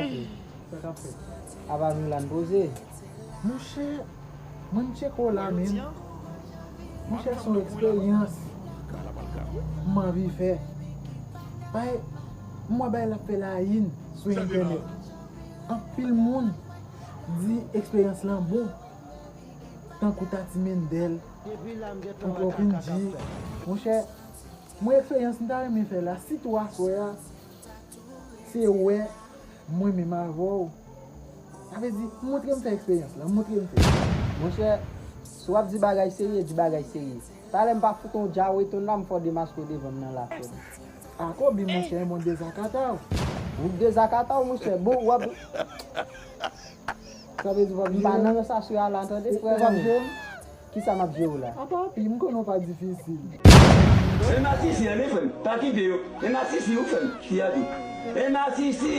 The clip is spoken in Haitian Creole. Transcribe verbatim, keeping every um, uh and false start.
Sa k ap fèt? Apa nou la n poze? Monchè, mwen m tcheke w la menm. Monchè, se yon eksperyans m anvi fè. Bay, m wè bay l ap fè laying sou entènèt. Anpil moun di eksperyans lan bon. Tankou Tati Mendel, Uncle Vindji. Monchè, mwen eksperyans m ta renmen fè la, sitou aswè a, se wè mwen menm avè w. Sa vle di, montre m fè eksperyans la, montre m fè. Monchè, si w ap di bagay serye, di bagay serye. Talè m pa fout yon djaweton la, m fè w demaske w devan m nan la frè m. A Kobe, monchè, mwen dezakata w. Ou dezakata w, monchè. Bon, w ap... Sa vle di w ap... M pa nan rans aswè a la, tande, frè m. Ou p ap jere m? Kisa m ap jere w la? Apa, pi, m konnen w pa difisil. E masisi an, wi, frè m. Pa kite yo. E masisi, wi, frè m. Fi a di. E masisi.